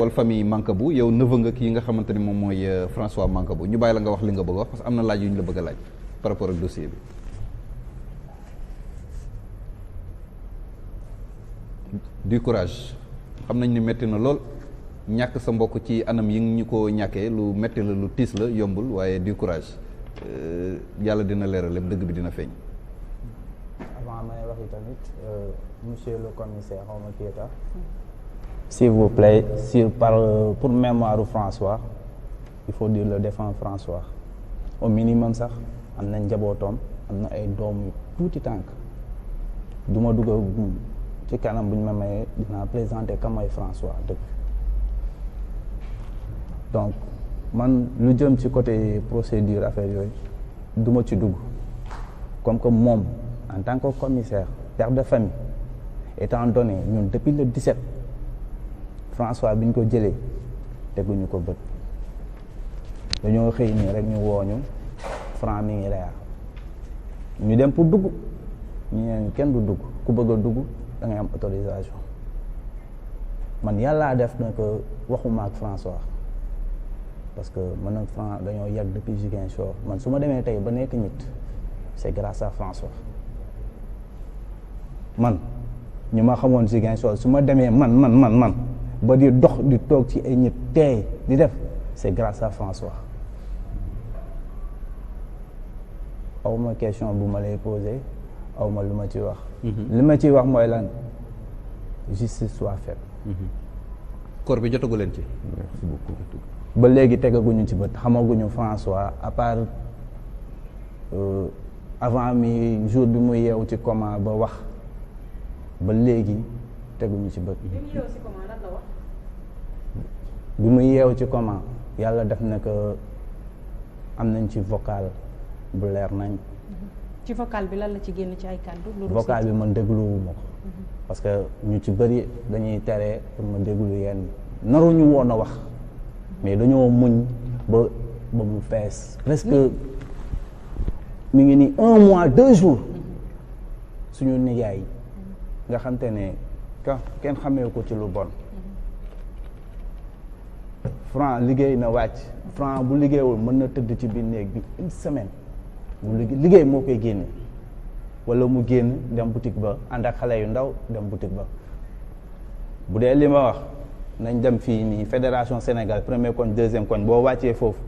wal famille Mancabou yow neveu nga kii nga xamante ni moom mooy François Mancabou ñu bàyyi la nga wax li nga bëgg a wax parce que am na laaj yu ñu la bëgg a laaj par rapport ak dossier bi. du courage xam nañ ni metti na lool ñàkk sa mbokk ci anam yi ñu ko ñàkkee lu metti la lu tiis la yombul waaye du courage yàlla dina leeral lépp dëgg bi dina feeñ. avant may wax tamit monsieur le commissaire xawma Keita, s'il vous plaît pour mémoire François il faut dire le défunt François au minimum sax am na njabootam am na ay doom yu tuuti tànk du ma dugg ci kanam bu ñu ma mayee dinaa présenter ka mooy François dëgg. Donc man lu jëm ci côté procédure affaire yooyu du ma ci dugg comme que moom en tant que commissaire père de famille étant donné ñun depuis le 17 François bi ñu ko jëlee teguñu ko bët dañoo xëy nii rek ñu wooñu Franc mi ngi reer ñu dem pour dugg ñu ne kenn du dugg ku bëgg a dugg da ngay am autorisation man yàllaa def na ko waxuma ak François parce que man ak Franc dañoo yàgg depuis Ziguinchor man su ma demee tey ba nekk nit c'est grâce à François man ñu ma xamoon Ziguinchor su ma demee man ba di dox di toog ci ay nit teey di def c'est grâce à François. awma question bu ma lay poser awma lu ma ci wax. li ma ciy wax mooy lan justice soit faite. corps bi jotagu leen ci. merci beaucoup. ba léegi tegaguñu ci bët xamaguñu François à part avant mi jour bi mu yeewu ci coma ba wax ba léegi teguñu ci bët. bi mu yeewu ci coma yàlla def na ko am nañ ci vocal bu leer nañ. ci vocal bi lan la ci génn ci ay kàddu. vocal bi man dégluwuma ko. parce que ñu ci bëri dañuy tere pour ma déglu yenn naruñu woon a wax. mais dañoo muñ ba mu fees presque mi ngi ni 1 mois 2 jours suñu nijaay nga xam te ne kenn xamee ko ci lu bon. Franc liggéey na wàcc Franc bu liggéeyul mën na tëdd ci biir néeg bi 1 semaine mu liggéey moo koy génne wala mu génn dem boutique ba ànd ak xale yu ndaw dem boutique ba bu dee li ma wax nañ dem fii nii fédération Sénégal premier koñ deuxième koñ boo wàccee foofu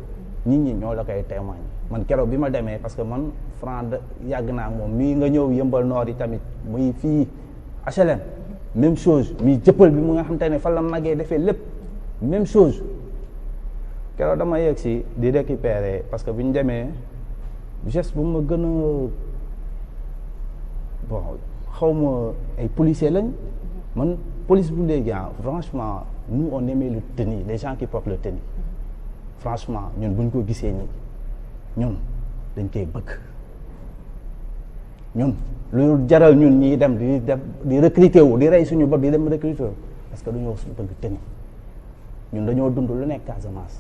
nit ñi ñoo la koy témoigner man keroog bi ma demee parce que man Franc yàgg naa moom mii nga ñëw yëmbal noor yi tamit muy fii HLM même chose muy jëppal bi mu nga xam te ne fan la magee defee lépp même chose keroog dama yegg si di récupérer parce que bu ñu demee geste bu ma gën a bon xaw ma ay policiers lañ man police bu léegi franchement nous on aimait le tenue les gens qui portent le tenue franchement ñun buñ ko gisee nii ñun dañ koy bëgg ñun lu jaral ñun ñi dem di recruter wu di rey suñu bopp di dem recruter wu parce que dañoo bëgg tenue ñun dañoo dund lu nekk Casamance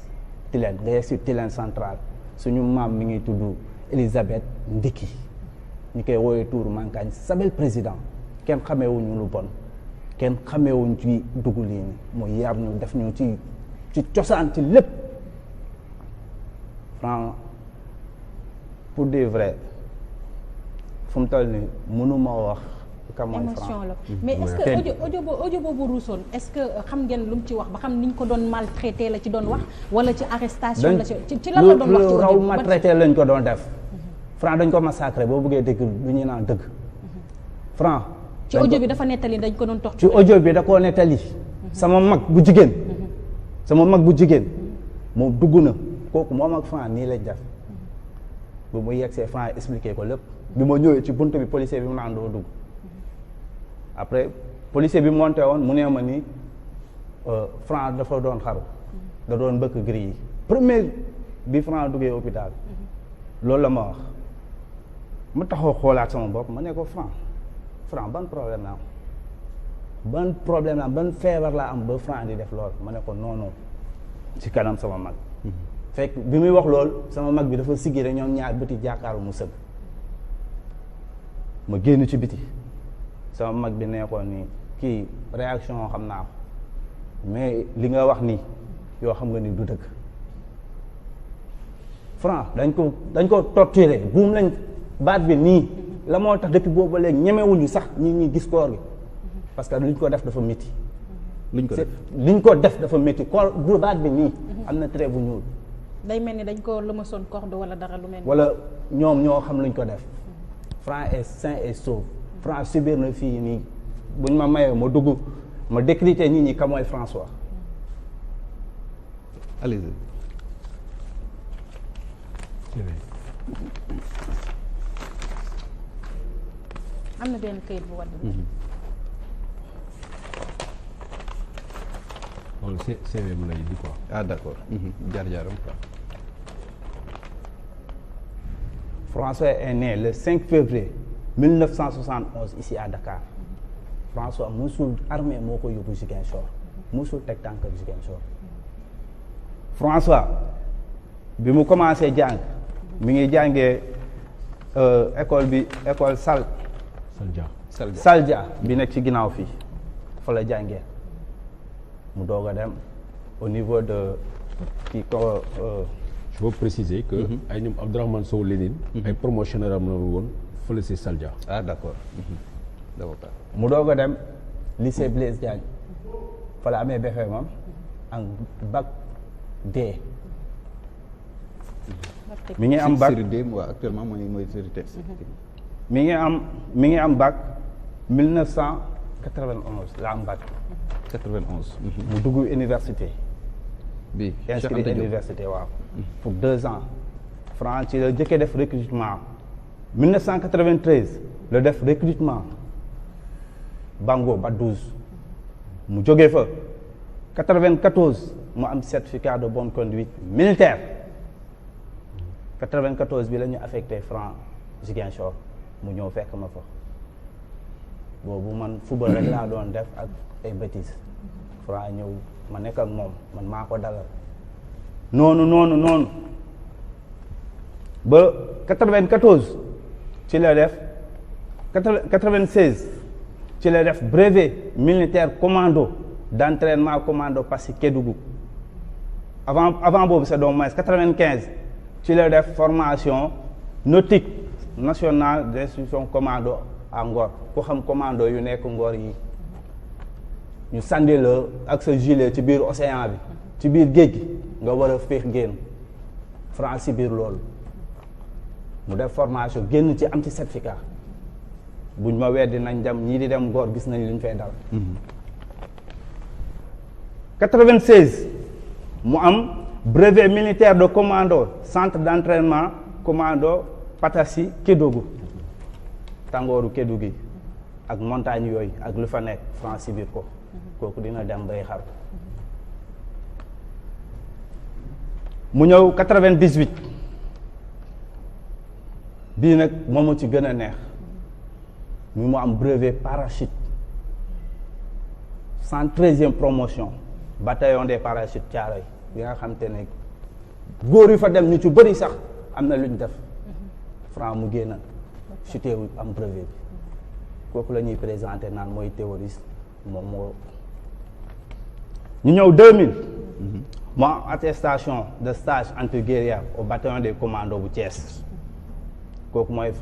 Tilène nga yegg si Tilène central suñu maam mi ngi tudd Elisabeth Ndiki ñu koy woowee Tour Mankagne Sabel président kenn xameewuñu lu bon kenn xameewuñ ci dugg lii ni mu yar ñu def ñu ci cosaan ci lépp Franc pour dire vrai fu mu toll nii mënuma wax ka mooy Franc émotion la mais est-ce que audio boobu ruusoon est-ce que xam ngeen lu mu ci wax ba xam niñ ko doon maltraité la ci doon wax wala ci arrestation la ci lan la doon wax ci lu raw maltraité lañ ko doon def Franc dañ ko massacré boo bëggee dëgg lu ñuy naan dëgg Franc ci audio bi dafa nettali dañ ko doon tox ci audio bi da koo nettali sama mag bu jigéen moom dugg na kooku moom ak Franc nii lañ def bu mu yegsee Franc expliqué ko lépp bi ma ñëwee ci buntu bi policier bi mu naan doo dugg après policier bi monté woon mu nee ma ni Franc dafa doon xaru da doon bëkk gris yi premier bi Franc duggee hôpital loolu la ma wax mu taxaw xoolaat sama bopp ma ne ko Franc ban problème la am ban feebar laa am ba Franc di def lool ma ne ko non ci kanam sama mag fekk bi muy wax lool sama mag bi dafa siggi rek ñoom ñaar bëti jàkkaaru mu sëgg ma génn ci biti sama mag bi nekkoon ni kii réaction xam naa ko mais li nga wax nii yoo xam nga ni du dëgg Franc dañ ko torturé buum lañ baat bi nii la moo tax depuis boobu ba léegi ñemewuñu sax ñi gis koor gi parce que liñ ko def dafa métti. liñ ko def dafa métti koor bu baat bi nii am na trait bu ñuul. day mel ni dañ ko lëmasoon corde wala dara lu mel ni. wala ñoom ñoo xam luñ ko def. Franc est sain et sauf. Franc subir na fii nii buñ ma mayee ma dugg ma décrypter nit ñi ka mooy François. allez-y. am na benn kayit bu wadd. loolu CV mu lay di quoi. ah d'accord. jaar-jaaram quoi. François est né le 5 février 1971 ici à Dakar. François musul armée moo ko yóbbu Ziguinchor musul teg tànk Ziguinchor. François bi mu commencé jàng mi ngi jàngee école Saldia bi nekk ci ginnaaw fii fa la jàngee mu doog a dem au niveau de kii ko. Je veux préciser que ay ñoom Abdourahmane Sow Lénine ay promotionnaire am na woon fële si Saldia. ah d'accord. mu doog a dem lycée Blaise Diagne fa la amee BFEM am ak bac D. mi ngi am bac série D waaw actuellement mooy série T. mi ngi am bac 1991 la am bac. 91. mu dugg université. bi inscrit université waaw. pour 2 ans. Franc ci la jëkkee def recrutement 1993 la def recrutement Bango ba 12 mu jógee fa 94 mu am certificat de bonne conduite militaire 94 bi la ñu affecté Franc Ziguinchor mu ñëw fekk ma fa boobu man football rek laa doon def ak ay bêtises Franc ñëw ma nekk ak moom man maa ko dalal noonu ba 94 ci la def 96 ci la def brevet militaire commando d'entraînement commando Passy Kédougou avant boobu c'est donc moins 95 ci la def formation nautique nationale d'instruction commando à Ngor ku xam commando yu nekk Ngor yi ñu sànni la ak sa gilet ci biir océan bi ci biir géej gi nga war a féex génn Franc si biir loolu mu def formation génn ci am ci certificat buñ ma weddi nañ dem ñii di dem Ngor gis nañ li ñu fay dal 96 mu am brevet militaire de commando centre d'entraînement commando Patassi Kédougou tàngooru Kédougou gi ak montagne yooyu ak lu fa nekk Franc si biir ko kooku dina dem bay xar mu ñëw 98 bii nag moomu ci gën a neex mu am brevet parachute 113e promotion bataillon des parachutes Thiaroye bi nga xam te ne góor yu fa dem ñu ci bëri sax am na lu ñu def Franc mu génn chuté wu am brevet bi kooku la ñuy présenté naan mooy terroriste moom moo ñu ñëw 2000 mu am attestation de stage anti-guérilla au bataillon des commandos bu Thiès kooku mooy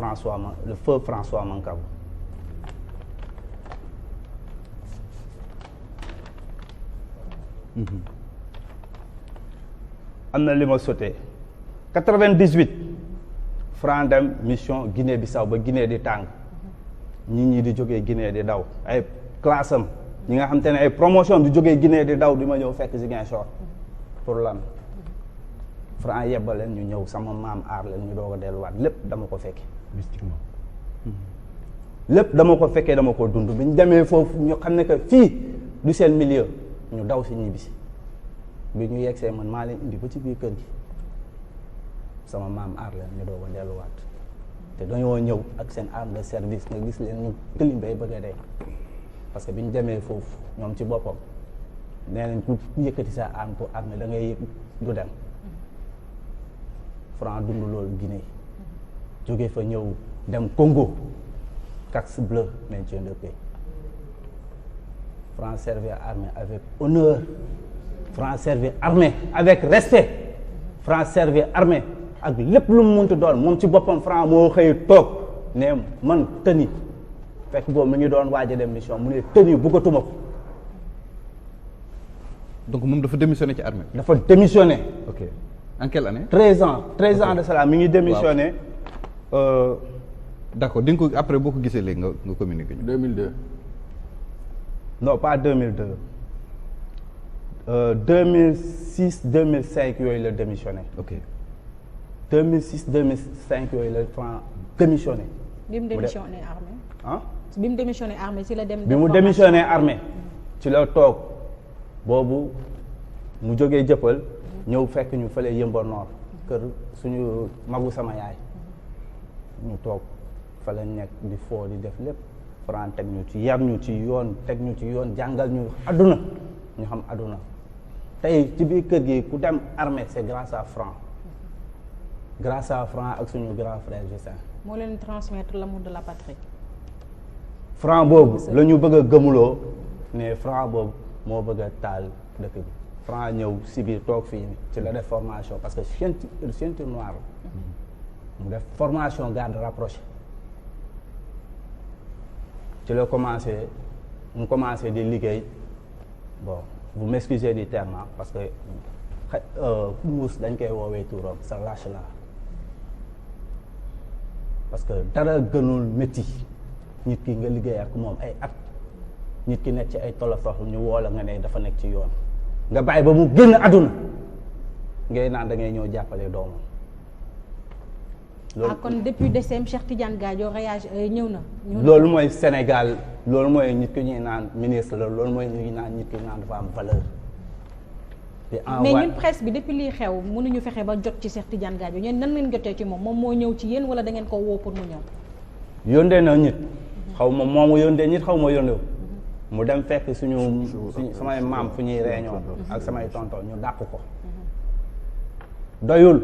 le feu François Mancabou am na li ma sauté 98 Franc dem mission Guinée Bissau ba Guinée di tàng ñi di jógee Guinée di daw ay classe am ñi nga xam te ne ay promotion di jógee Guinée di daw di ma ñëw fekk Ziguinchor pour lan Franc yebba leen ñu ñëw sama maam aar leen ñu doog a delluwaat lépp dama ko fekke mystiquement lépp dama ko fekkee dama ko dund bi ñu demee foofu ñu xam ne que fii du seen milieu ñu daw si ñibbisi bi ñu yegsee man maa leen indi ba ci biir kër gi sama maam aar leen ñu doog a delluwaat te dañoo ñëw ak seen arme de service nga gis leen ñu tëlim bay bëgg a dee parce que bi ñu demee foofu ñoom ci boppam nee nañ ku yëkkati sa arme pour arme da ngay yëg du dem Franc dund loolu Guinée jóge fa ñëw dem Congo Casque bleu maintien de paix franc servir armée avec honneur, franc servir armée avec respect, franc servir armée ak lépp lu mu munti doon moom ci boppam franc moo xëy toog ne man tëni fekk boobu mu ngi doon waaj a dem mission mu ne tëni bëggatuma ko. donc moom dafa démissionné ci armée. dafa démissionné. ok en quelle année. 13 ans de cela mi ngi démissionné. d'accord di nga ko après boo ko gisee léegi nga communiqué ñu. 2002. non pas 2002 2006 2005 yooyu la démissionné. ok 2006 2005 yooyu la franc démissionné. bi mu démissionné armée. ah. bi mu démissionné armée ci la dem. bi mu démissionné armée ci la toog boobu mu jógee jëppal ñëw fekk ñu fële Yëmbal Nord kër suñu magu sama yaay ñu toog fa lañ nekk di foo di def lépp franc teg ñu ci yar ñu ci yoon teg ñu ci yoon jàngal ñu àdduna ñu xam àdduna tey ci biir kër gi ku dem armée c'est grâce à franc ak suñu grand frère Justin. moo leen transmettre l'amour de la patrie. franc boobu la ñu bëgg a gëmuloo ne franc boobu moo bëgg a taal dëkk bi franc ñëw si biir toog fii ci la def formation parce que ceinture noire mu def formation garde rapproché ci la mu commencé di liggéey bon vous m'excusez du terme parce que muus dañ koy woowee turam sa lâche la parce que dara gënul métti nit ki nga liggéey ak moom ay at nit ki nekk ci ay tolof ñu woo la nga ne dafa nekk ci yoon nga bàyyi ba mu génn àdduna ngay naan da ngay ñëw jàppale doomam. loolu kon depuis décembre Cheikh Tidiane Gadio ñëw na. loolu mooy Sénégal loolu mooy nit ki ñuy naan ministre la loolu mooy nit ki naan dafa am valeur. mais ñun presse bi depuis lii xew mënuñu fexe ba jot ci Cheikh Tidiane Gadio ñeen nan ngeen jotee ci moom moo ñëw ci yéen wala da ngeen ko woo pour mu ñëw. yóndee na nit xaw ma moomu yóndee nit xaw ma yóndee mu dem fekk suñu samay maam fu ñuy réunion ak samay tonton ñu dàq ko doyul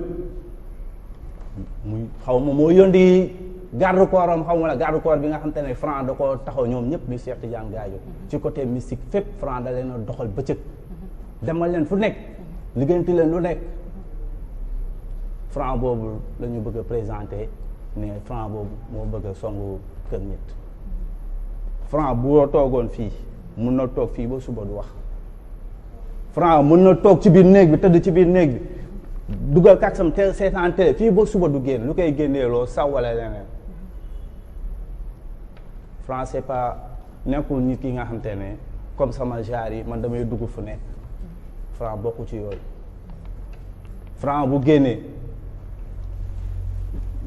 muy xaw ma moo yóndi garde corps am xaw ma la garde corps bi nga xam te ne franc da ko taxaw ñoom ñëpp di Cheikh Tidiane Gadio ci côté mystique fépp franc da leen a doxal bëccëg demal leen fu nekk liggéeyanti leen lu nekk franc boobu la ñu bëgg a présenter ne franc boobu moo bëgg a songu kër nit franc boo toogoon fii mun na toog fii ba suba du wax franc mun na toog ci biir néeg bi tëdd ci biir néeg bi dugal katsam te seetaan télé fii ba suba du génn lu koy génneeloo saw wala leneen franc c'est pas nekkul nit ki nga xam te ne comme sama genre yi man damay dugg fu nekk franc bokku ci yooyu franc bu génnee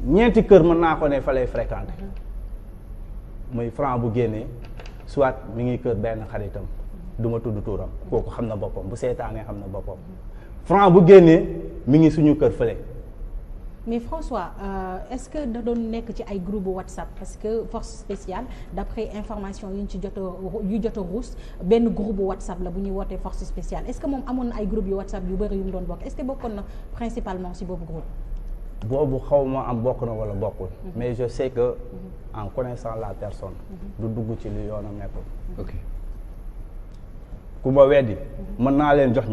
ñeenti kër mën naa ko ne fa lay fréquenté muy franc bu génnee soit mi ngi kër benn xaritam du ma tudd tuuram kooku xam na boppam bu seetaanee xam na boppam franc bu génnee mi ngi suñu kër fële. mais François est-ce que da doon nekk ci ay groupe WhatsApp parce que force spéciale d'après information yu ñu ci jot a ruus benn groupe WhatsApp la bu ñuy wootee force spéciale est-ce que moom amoon na ay groupe yu WhatsApp yu bëri yu mu doon bokk est-ce que bokkoon na principalement ci boobu groupe. boobu xaw ma am bokk na wala bokkul. mais je sais que en connaissant la personne. du dugg ci li yoonam nekkul. ok ku ma weddi. mën naa leen jox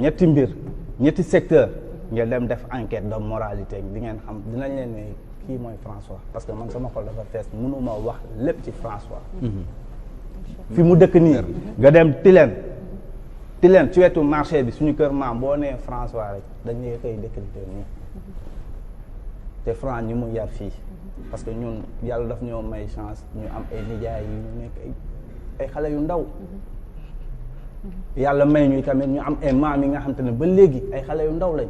ñetti secteur ngeen dem def enquête de moralité di ngeen xam dinañ leen ne kii mooy François parce que man sama xol dafa fees mënuma wax lépp ci François. fi mu dëkk nii. nga dem Tilène ci wetu marché bi suñu kër maam boo nee François rek dañuy koy décrypter nii. te franc ñi mu yar fii parce que ñun yàlla daf ñoo may chance ñu am ay nijaay yu nekk ay xale yu ndaw yàlla may ñu tamit ñu am ay maam yi nga xam te ne ba léegi ay xale yu ndaw lañ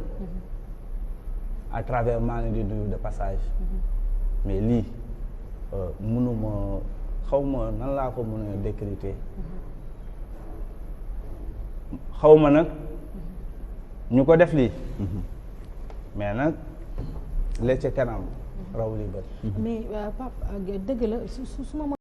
à travers maa ngi di nuyu de passage mais lii mënuma xaw ma nan laa ko mën a décrypter xaw ma nag ñu ko def lii mais nag léegi ca kanam raw li bët mais Pape dëgg la su ma